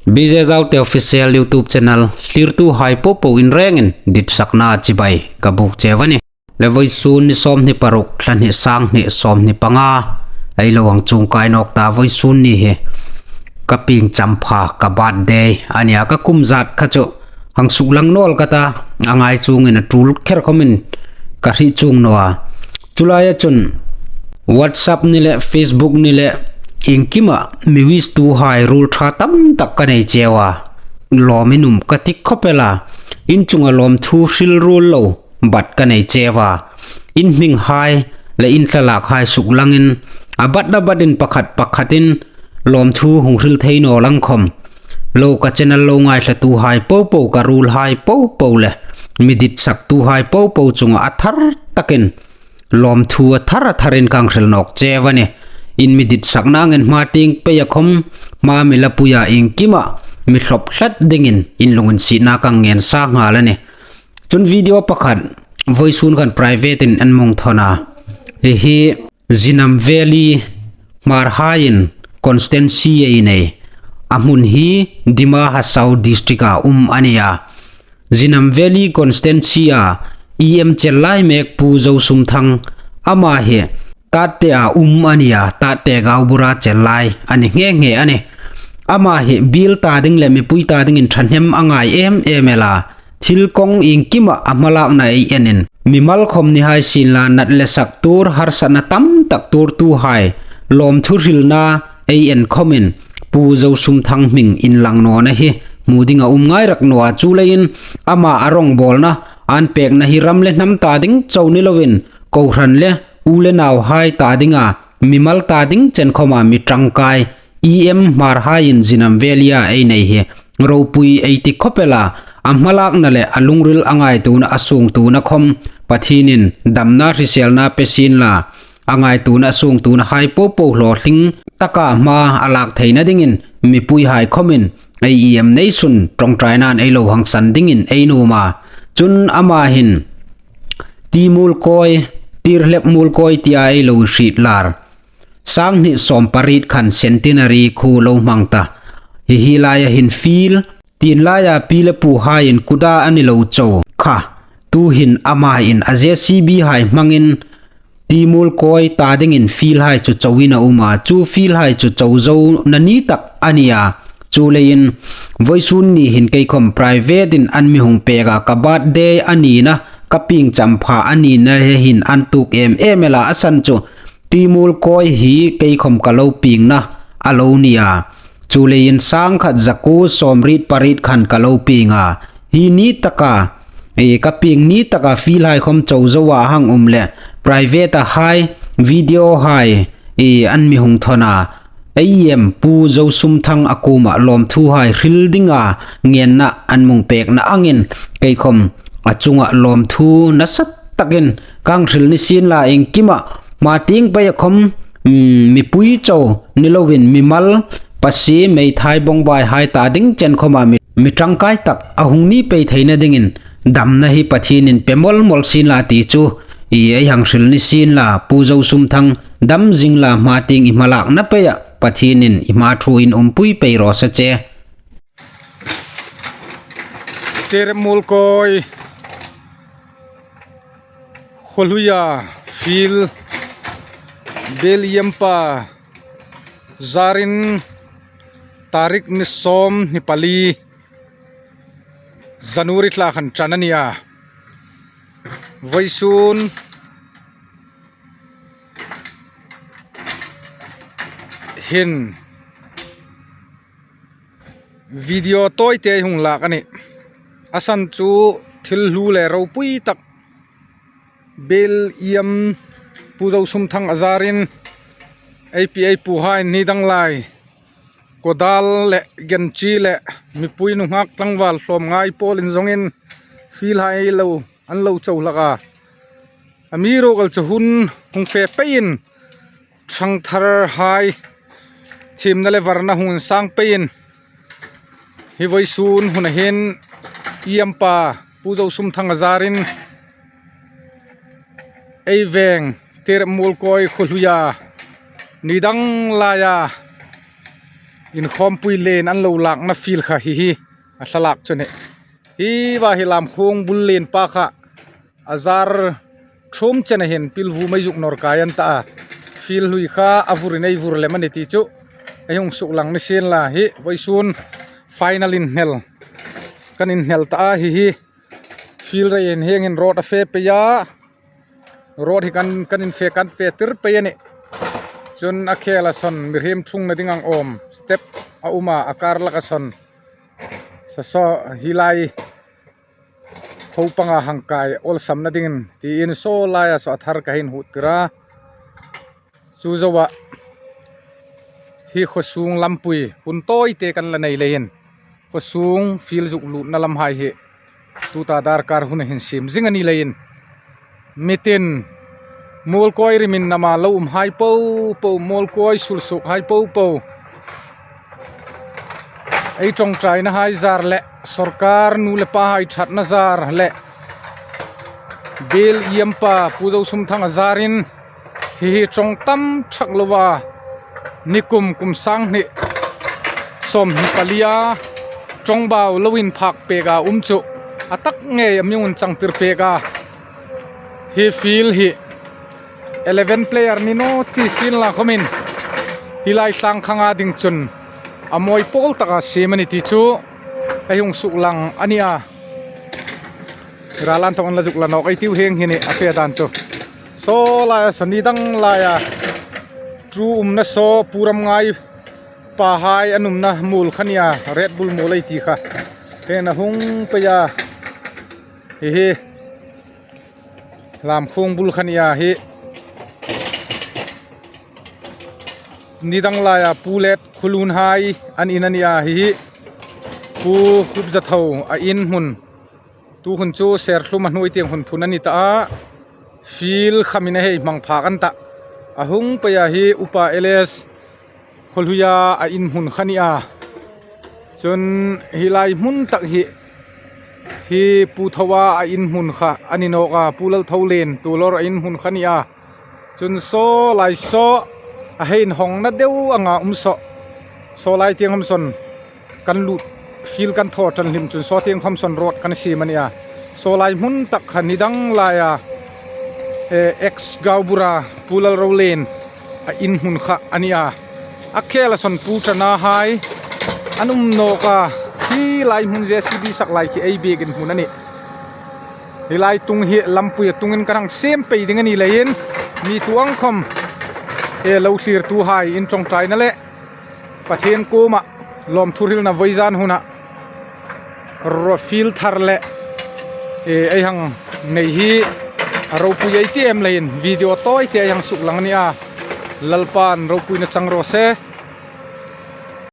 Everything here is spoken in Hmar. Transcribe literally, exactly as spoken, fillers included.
B J Zaute Official YouTube channel thlirtuhai popo in rengin ditsakna chibai ka buk cheu a nih. Le vawisun ni sawmhni paruk, thla hni, sang hni sawmhni panga, ei lo hang chuongkai nawk ta. Vawisun ni hi ka pieng champha, ka birthday a nih a, ka kum zat kha chu hang suklang naw el ka ta, a ngai chuongin a tul kher khomin ka hriet chuong naw a. Chu laia chun WhatsApp ni le Facebook ni le iengkima mi wish tuhai ruol ṭha tam tak ka nei cheu a. Lawmin um ka ti khawp el a. In chunga lawmthu hril ruol lo bat ka nei cheu a. In hminghai le in thlalakhai suklangin a bat a batin pakhat pakhatin lawmthu hung hril thei naw lang khom, lo ka channel lo ngaithlatuhai popo, ka ruolhai popo le mi ditsaktuhai popo chunga a thar takin lawmthu a thar a tharin ka hang hril nawk cheu a nih. In mi ditsakna angin hma tieng peia khom, hma mi lapuia iengkima mi hlawp tlat dingin in lunginsietna ka hang ngen sa nghal a nih. Chun video pakhat vawisun khan private-in an mi hung thawn a. Hi hi Zinam Valley Hmarhaiin constituency ei nei. A hmun hi Dima Hasao district-a um a nih a. Zinam Valley constituency-a E M chel lai mek Pu Zosumthang, ama hi Tatte-a um a nih a, Tatte gaubura chel lai a ni nghe nghe a nih. Ama hi biel ta ding le mipui ta dingin ṭhahnem a ngai em em el a. Thil kawng iengkima a hmalakna ei enin, mimal khom ni hai sienla, nat le sak tuor, harsatna tam tak tuortuhai lawmthu hrilna ei en khomin Pu Zosumthang hming inlang nawna hi hmu ding a um ngai rak naw a. Chuleiin ama a rawngbawlna, an pekna hi ram le hnam ta ding chau ni loin, kohran le u le nauhai ta dinga, mimal ta ding chen khoma mi ṭangkai E M Hmarhaiin Zinam Valley-a ei nei hi ropui ei ti khawp el a. A hmalakna le a lungril a ngaituona, a suongtuona khom Pathienin damna hriselna pe sienla, a ngaituona, a suongtuonahai popo hlawtling taka hma a lak theina dingin mipuihai khomin ei E M neisun ṭawngṭainain ei lo hang san dingin ei nuom a. Chun ama hin Timul Kawi, Tirhlep Mul Kawi tia ei lo hriet lar, sanghni sawmpariet khan centenary khu lo hmang ta. Hi hi laia hin field, tienlaia pi le puhaiin kuta a ni lo chau kha, tuhin amain a J C B hai hmangin Timul Kawi ta dingin field hai chu chauin a um a, chu field hai chu chau zo na ni tak a nih a. Chuleiin vawisun ni hin kei khom private-in an mi hung pek a, ka birthday a nina, ka pieng champha a nina le hin an tuok em em el a, a san chu Timul Kawi hi kei khom ka lo piengna a lo ni a. Chuleiin sangkhat zakuo sawmriet pariet khan ka lo pieng a. Hi ni taka, e, ka pieng ni taka field hai khom chau zoa hang um le, private-a hai, video hai, e, an mi hung thawn a. Ei E M Pu Zosumthang a kuoma lawmthuhai hril dinga ngenna an mi hung pekna angin kei khom a chunga lawmthu nasa takin ka hang hril ni sienla, iengkima hma tieng peia khom, mm, mipui chau ni loin mimal, pasie, meithai, bawngbai hai ta ding chen khoma mi, mi ṭangkai tak a hung ni pei theina dingin damna hi Pathienin pe mawl mawl sienla ti chu ei hang hril ni sienla, Pu Zosumthang dam zing la, hma tieng i hmalakna peia Pathienin i hma ṭhuoiin umpui pei raw se che. Tirmul Kawi khuo hluia field, Bel Yempa zarin tarik ni sawmhni pali January thla khan ṭan a nih a. Vawisun hin video tawite hung lak a nih. A san chu thil hlu le ropui tak Bel Yem Pu Zosumthang a zarin ei pi ei puhai ni dang lai Kodal le Genchi le mipui nunghak tlangval hlawm ngai pawl inzawngin field hai lo, an lo chau hlak a. Amiruokchu hun hung fe peiin ṭhangtharhai thiemna le varna hung insang peiin hi vawisun huna hin Yempa Pu Zosumthang a zarin ei veng Tirmul Kawi khuo hluia ni dang laia Inkhawmpui len an lo lakna field kha hi hi a thlalak chu a nih. Hi va hi Lamkhung bul len pa kha a zar thum chena hin pilvum ei zuk nawr kai an ta a. Field hlui kha a vurin ei vur lem a ni ti chu ei hung suklang ni sien la hi vawisun final inhnel kan inhnel ta a hi hi. Field rei hin hieng hin road a fe pei a. Road hi kan, kan infe, kan fe tir pei a nih. Chun a khela sawn mihriem thungna ding ang awm step a um a, a kar laka sawn. Saw saw hi lai ho panga hang kai awlsamna dingin tiin saw laia saw a thar ka hin hut tir a. Chu zoa hi khawsung lampui hun tawite kan la nei leiin khawsung field zuk lutna lamhai hi tuta darkar huna hin siem zing a ni leiin mitin muolkawi rimin nama lo umhai po po, muolkawi sulsuokhai po po, ei ṭawngṭainahai zar le sawrkar nu le pahai ṭhatna zar le biel iempa Pu Zosumthanga zarin hi hi ṭawng tam ṭhak lova nikum kum sang hni sawmhni palia ṭawngbau lo inphak peka um chu a tak ngei a mi hung changtir peka hi field hi eleven player ni naw chi sien la khawmin hi lai thlangkhanga ding chun a mawi pawl taka siem a ni ti chu ei hung suklang a ni a. Ralan thawk an la zuk la nawk ei tiu hieng hi a nih a fe dan chu. Saw laia saw ni dang laia ṭu umna saw Pu Ramngai pahai an umna muol kha nia, Red Bull muol ei ti kha. Heng a hung pei a hi hi. Lamkhung bul kha nia hi. Ni dang laia Pu Let Khulunhai an in a nia hi hi. Pu Khupzatho a in hmun. Tu hun chu Serthlum a hnuoi tieng hun phun a ni ta a. Field khamin a hei hmang phak an ta. A hung pei a hi Upa L S Khawluia a in hmun kha nia. Chun hi lai hmun tak hi, hi Pu Thoa a in hmun kha a ni nawk a, Pu Laltholen Tulor a in hmun kha nia. Chun saw lai saw a hei inhawngna deu anga um saw. Saw lai tieng khawm sawn kan lut field kan thaw ṭan hlim chun saw tieng khawm sawn road kan siem a nia. Saw lai hmun tak kha ni dang laia, eh, ex Gaubura Pu Lalrolen a in hmun kha a nia. A khela sawn Pu Ṭanahai an um nawk a, hi lai hmun J C B sak lai khi ei biekin hmun a nih. Hi lai tung hi lampui a tungin kan hang siem pei ding a ni leiin mi tu ang khawm, eh, lo thlirtuhai in ṭawngṭaina le Pathien kuoma lawmthu hrilna vawizan huna ro field thar le, eh, ei hang nei hi a ropui ei ti em leiin video tawite ei hang suklang a nia. Lalpan ropuina chang raw se.